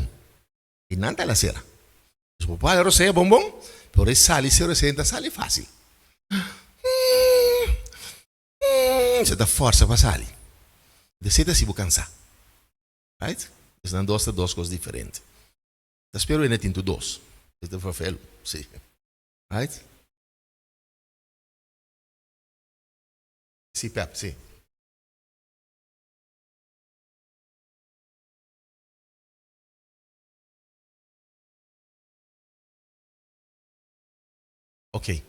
S2: I nan ta lasera. Dus bo por hala rosea bon bon, pero ora e sali si rosea ta sali fásil. Se ta fòrsa pa sali. Esei ta si bo kansá. Right? Esnan dos ta dos kos diferente. Ta spero e na tin tur dos. E ta vervelu, si. Right? Si, Pep, si. Ok.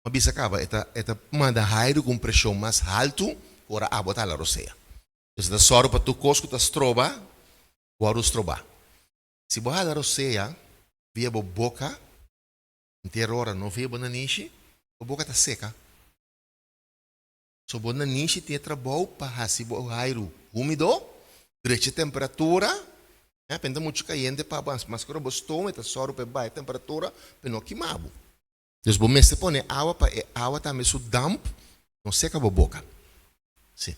S2: Ma bisa kaba, e ta, e ta manda hairu ku un preshon mas haltu ku ora abo ta hala rosea. Dus e ta sòru pa tur kos ku ta stroba, wòrdu strobá. Si bo hala rosea via bo boka, henter ora no via bo nanishi, bo boka ta seka. So bo nanishi tin e trabou pa hasi bo hairu humido. Drecha temperatura, eh, p'e no ta muchu kayente pa bo, mas ku ora bo stoma e ta sòru pa e bai temperatura p'e no kima bo. Dus bo mester pone awa pa e awa tambe su damp no seka bo boka. Si.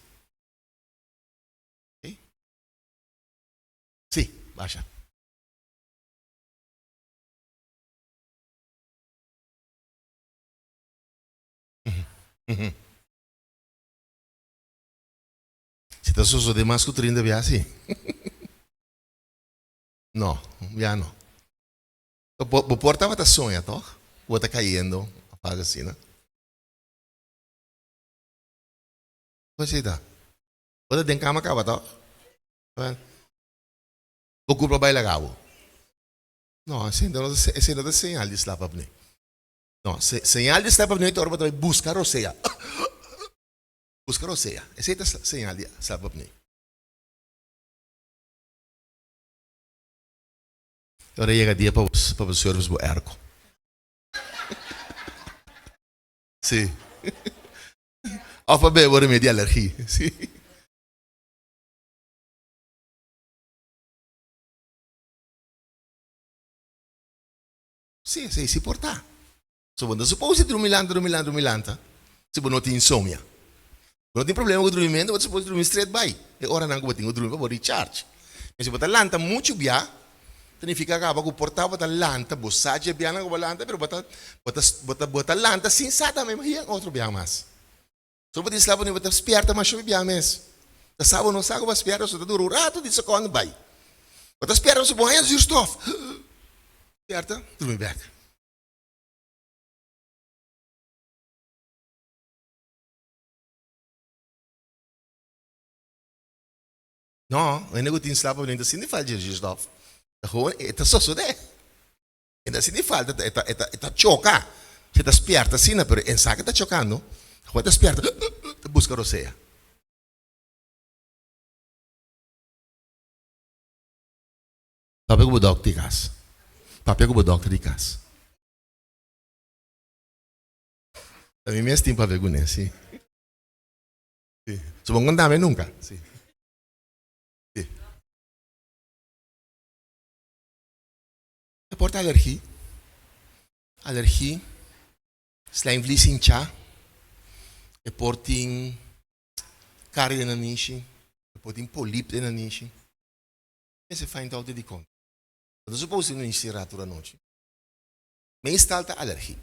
S2: Ok. Si, basha. Si ta sosode mas ku 30 bia si. No, ya no. Bo por tabata soña toch? Ku bo ta kayendo of algo asina. Kon esei ta? Bo ta den kama kaba toch? Bo kurpa bai laga bo? No, esei no ta esei no ta señal di slap apnea. No, señal di slap apnea ta ora bo ta bai buska rosea. Buska rosea. Esei ta señal di slap apnea. Ora yega dia pa pa bo service bo airco. Sí. Of pa bebe bo remedi di alergia. Sí. Sí, esei sí por ta. So bo no ta supos di drumi lanta, drumi lanta, drumi lanta, si bo no tin insomnia. Bo no tin problema ku drumimentu, bo ta supos di drumi stret bai e oranan ku bo tin ku drumi pa bo recharge. Pero si bo ta lanta muchu bia, ta nifica kaba ku por ta bo ta lanta, bo sa dje bianan ku bo lanta, pero bo ta, bo ta, bo ta, bo ta lanta sin sa tambe, hia otro bia mas. So bo tin slaap bo ta spierta masha bia mes. Ta sa bo no sa ku bo a spierta, so ta dura un ratu di sekondo bai. Bo ta spierta pasobra bo haña zuurstof. Spierta, drumi bek. No, hende ku tin slaap apnea ta sinti falta di zuurstof. Ta gewoon e ta sosodé. E ta sinti falta, e ta e ta e ta choka. Si e ta spierta asina, pero e sa ke ta chokando, gewoon e ta spierta, ta buska rosea. Papia ku bo dòkter di kas. Papia ku bo dòkter di kas. Ta mi mes tin papia kuné, si. Si. So bo no kontami nunka. Si. Si. E por ta alergi. Alergi, slijmvlies hinchá, e por tin kari den nanishi, e por tin polip den nanishi. Mester find out dikon. Bo ta supos tin nanishi será tur anochi. Meestal ta alergi.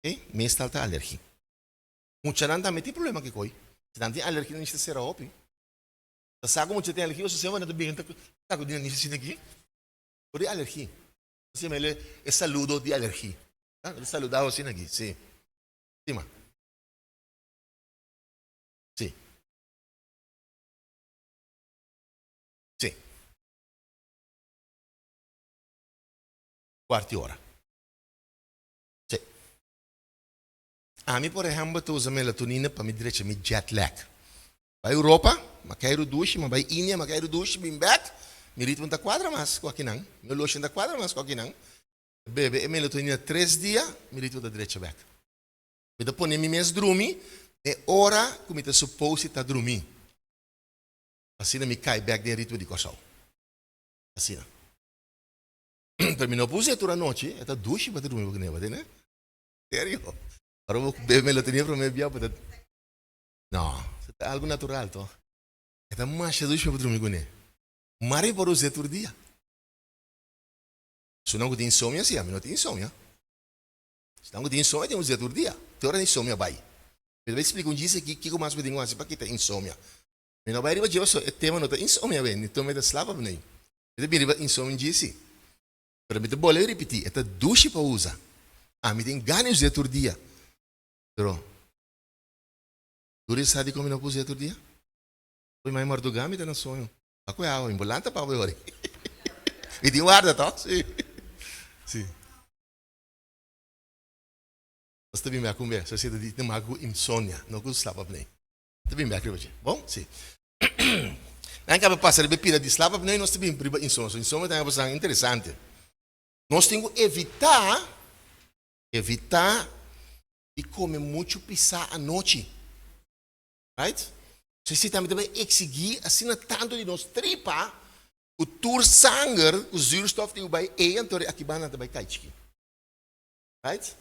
S2: Ok, meestal ta alergi. Muchanan tambe tin problema ku e koi. Si nan tin alergi nan nishita sera hopi. Ta sa ku mucha tin alergi pasobra semper nan ta bini ta sakudi nan nishi asina aki. Por di alergi. Asina yama el e saludo di alergi. Nan ta saluda bo asina aki, si. Stima. Si. Si. Kuarti ora. Si. Ami por ehèmpel ta usa melatonina pa mi drecha mi jet lag. Bai Europa, m'a keiru dushi, m'a bai India, m'a keiru dushi, bin bèk, mi ritmo ta kuadra mas ku akinan, mi oloshi ta kuadra mas ku akinan. Bebe e melatonina tres dia, mi ritmo ta drecha bèk. Mi ta pone mi mes drumi e ora ku mi ta supos di ta drumi. Asina mi kai bèk den e ritmo di Kòrsou. Asina. Pero mi no por usa tur anochi, e ta dushi pa ta drumi bo kende, ne? Serio. Ora bo bebe melatonina prome bia bo ta No, esei ta algu natural to. E ta masha dushi pa bo drumi kuné. Mari por us'é tur dia. Esunnan ku tin insomnio si, ami no tin insomnio. Esunnan ku tin insomnio tin us'é tur dia. Te ora insomnio bai. Mi ta bai splika un djis aki kiko mas bo tin ku hasi pa kita insomnio. Mi no bai riba dje pasobra e tema no ta insomnio awe, ni tome ta slap ap nei. Mi ta bin riba insomnio un djis si. Pero mi ta bolbe ripití, e ta dushi pa usa. Ami tin gana di us'é tur dia. Pero, duri sa dikon mi no por us'é tur dia? Oye, mai mardugá mi ta na soño. Pa ku e awa, mi por lanta pa awe ora. Mi tin warda tòg? Sí. Sí. Nos ta bin bèk un bes. Esei ta di te maka ku insomnia, no ku slap apnea. Ta bin bèk riba dje. Bon? Sí. Nan kaba pasa riba e pida di slaap apnea i nos ta bin riba insomnia. So insomnia ta un cosa interesante. Nos tin ku evitá, evitá di kome muchu pisá anochi. Right? Esei tambe ta bai eksigí asina tantu di nos tripa ku tur sanger ku zuurstof tin ku bai ei anto aki banda ta bai kai chikí. Right?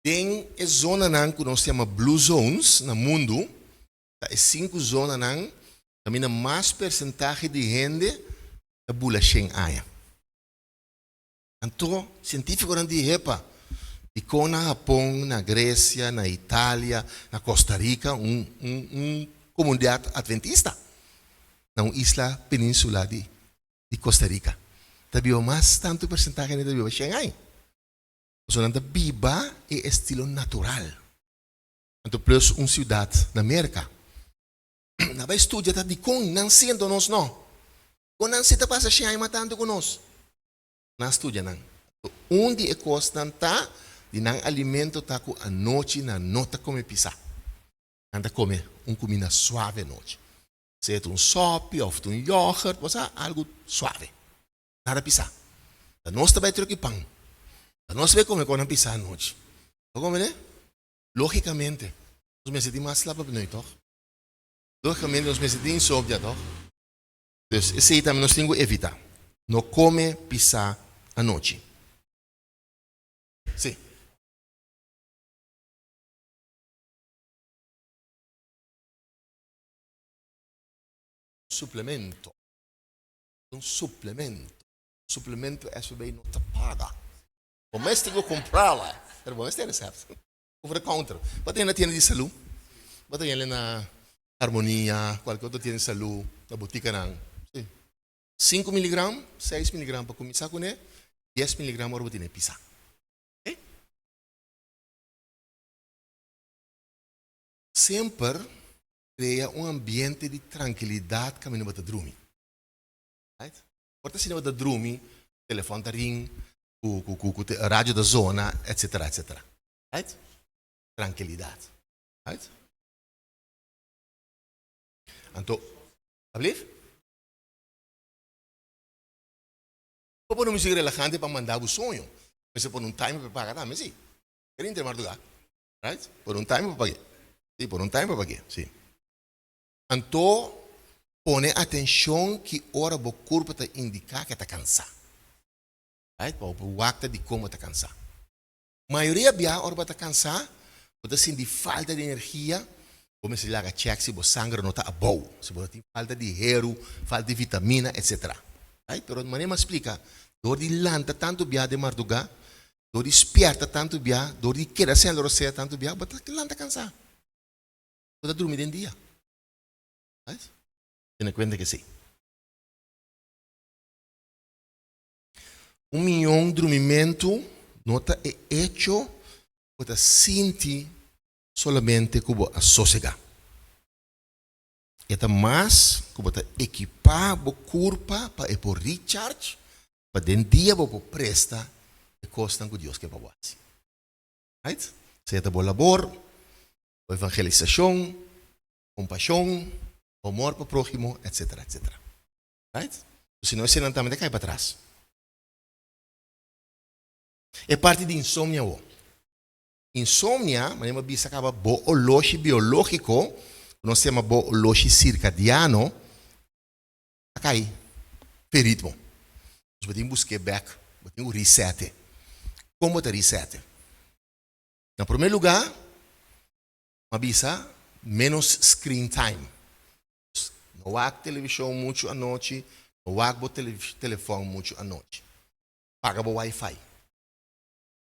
S2: Den e zonanan ku nos yama blue zones na mundu, ta e sinku zonanan kaminda mas persentahe di hende ta bula shen aña. Anto, sientífikonan di hepa dikon na Hapon, na Gresia, na Italia, na Costa Rica, un un un komunidat adventista na un isla península di di Costa Rica ta biba mas tantu persentahe hende ta biba shen aña. Pasobra nan ta biba e estilo natural. Anto plus un siudat na Merka. Nan bai studia ta dikon nan si anto nos no. Kon nan si ta pasa shen aña mas tantu ku nos? Nan studia nan. Un di e kosnan ta di nan alimento ta ku anochi nan no ta kome pisá. Nan ta kome un kuminda suave anochi. Sea ta un sòpi òf ta un yògert, bo sa, algu suave. Nada pisá. Ta nos ta bai troki pan. Ta nos ta bai kome kosnan pisá anochi. Bo komprende? Lógikamente, nos mester tin mas slapapneu, tòg? Lógikamente nos mester tin insomnia, tòg? Dus esei tambe nos tin ku evitá. No kome pisá anochi. Sí. Suplemento. Un suplemento. Suplemento SVB no ta paga. Bo mes tin ku kumprala. Pero bo mes tin resèpt. Over the counter. Bo ta yendo na tienda di salú. Bo ta yendo na Harmonia, kualke otro tienda di salú, na botikanan. Sí. Sinku miligram, seis miligram pa kuminsá kuné, dies miligram ora bo tene pisá. Oké? Semper krea un ambiente di trankilidat kaminda bo ta drumi. Right? Por ta asina bo ta drumi, telefòn ta ring, ku ku ku ku radio ta zona, etcetera, etcetera. Right? Trankilidat. Right? Anto, ablief? Bo pone musika relahante pa manda bo soño. Mester pone un timer pa paga tambe, si. Kere inter marduga. Right? Pone un timer pa pag'é. Si, pone un timer pa pag'é, si. Anto, pone atenshon ki ora bo kurpa ta indiká ku e ta kansá. Right? Pa bo por wak ta dikon bo ta kansá. Mayoria bia ora bo ta kansá, bo ta sinti falta di energia, bo mester laga chèk si bo sanger no ta abou, si bo no tin falta di heru, falta di vitamina, etsetera. Right? Pero manera mi a splika, dor di lanta tantu bia den mardugá, dor di spièrta tantu bia, dor di keda sendo rosea tantu bia, bo ta lanta kansá. Bo ta drumi den dia. Right? Tene kuenta ke esei. Un mion drumimentu no ta e echo ku bo ta sinti solamente ku bo a sosegá. E ta mas ku bo ta ekipá bo kurpa pa e por recharge, pa den dia bo por presta e kosnan ku Dios ke pa bo hasi. Right? Sea ta bo labor, bo evangelisashon, kompashon, bo amor pa próhimo, etsetera, etsetera. Right? Si no eseinan tambe ta kai patras. E parti di insomnia awor. Insomnia, manera mi a bisa kaba, bo oloshi biológiko, ku nos yama bo oloshi sirkadiano, a kai fe ritmo. Dus bo tin busk'é bèk, bo tin ku reset'e. Kon bo ta reset'e? Na promé lugá, mi a bisa ménos screen time. No wak televishon muchu anochi, no wak bo telefòn muchu anochi. Paga bo wifi.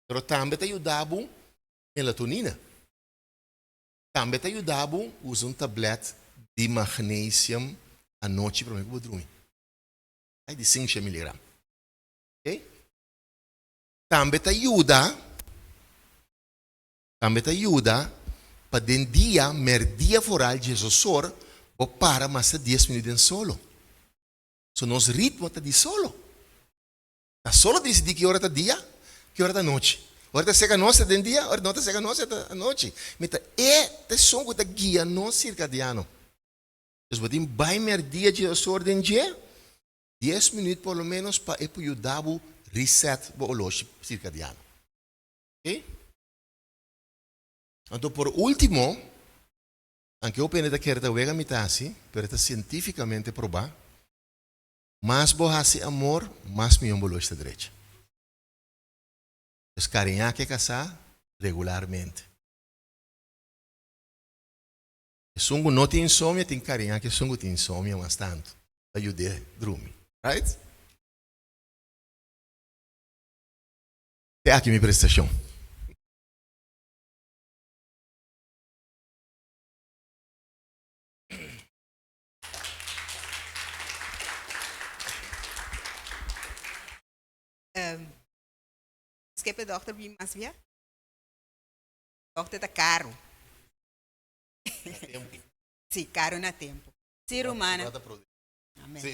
S2: Pero tambe ta yuda bo melatonina. Tambe ta yuda bo usa un tablet di magnesium anochi prome ku bo drumi. Ai di sinsha miligram. Ok? Tambe ta yuda, tambe ta yuda pa den dia, merdia foral djesosor, bo para mas ta dies minuut den solo. So nos ritmo ta di solo. Ta solo disidí ki ora ta dia, ki ora ta nochi. Ora ta seka nos ta den dia, ora no ta seka nos ta anochi. Mi ta e ta esun ku ta guia nos sirkadiano. Dus bo tin bai merdia djesosor den dje, Dies minuut por lo menos pa e por yuda bo reset bo oloshi circadiano. Ok? Anto por ultimo, Anke hopi hende ta kere ta wega mi ta hasi, pero e ta sientífikamente probá, mas bo hasi amor, mas mihó bo loshi ta drecha. Pues kariñá ke kasá regularmente. Esun ku no tin insomnio tin kariñá ke esun ku tin insomnio mas tantu pa yud'é drumi. Right? Te aki mi presentashon.
S1: Skep e dokter bin mas bia. Dokter ta karu.
S2: Na tempu.
S1: Si, karu na tempu. Si, rumannan.
S2: Amen. Si.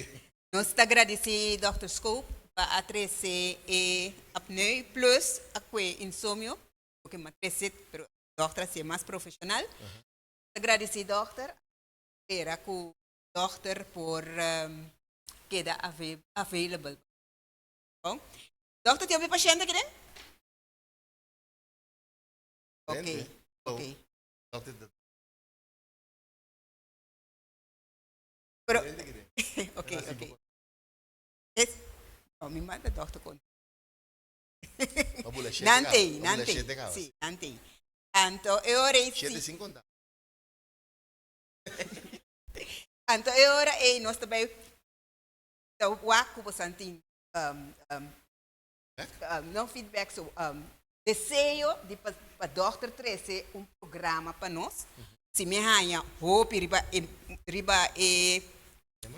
S1: Nos ta gradisí Dòkter Scope pa a trese e apneu plus a kue insomnio, porque mi a trese, pero dòkter a hasié mas profeshonal. Ta gradisí dòkter, spera ku dòkter por keda available. Bon. Dòkter tin hopi pashènt aki den? Ok, ok. Pero, ok, ok. Es, no, mi manda dòkter kon. Nan tei, nan tei. Sí, nan tei. Anto e ora ei
S2: Shete sin konta.
S1: Anto e ora ei nos ta bai ta wak ku bosan tin um, um, um, no feedback, so um, deseo di pa, pa dòkter trese un programa pa nos. Si mi haña hopi riba e, riba e,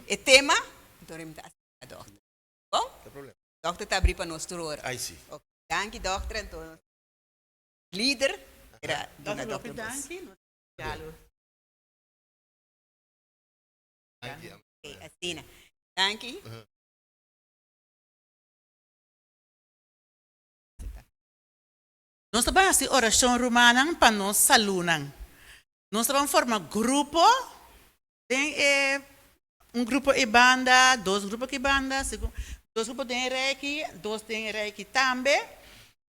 S1: e tema, anto mi ta aserká dòkter. Bon?
S2: No problema.
S1: Dòkter ta abrí pa nos tur ora.
S2: Ai si.
S1: Ok, danki dòkter, anto lider era duna
S3: Dòkter, hopi
S1: dòkter bos.
S3: danki. Nos ta yalo.
S2: Danki.
S1: Ok, asina. Danki.
S3: Nos ta ban hasi orashon rumannan pa nos salunan. Nos ta ban forma grupo den e un grupo e banda, dos grupo aki banda, segun dos grupo den e rei aki, dos den e rei aki tambe.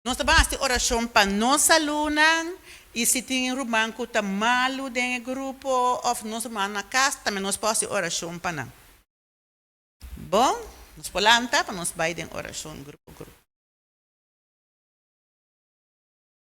S3: Nos ta ban hasi orashon pa nos salunan i si tin ruman ku ta malu den e grupo òf nos ruman na kas tambe nos por hasi orashon pa nan. Bon, nos por lanta pa nos bai den orashon grupo grupo.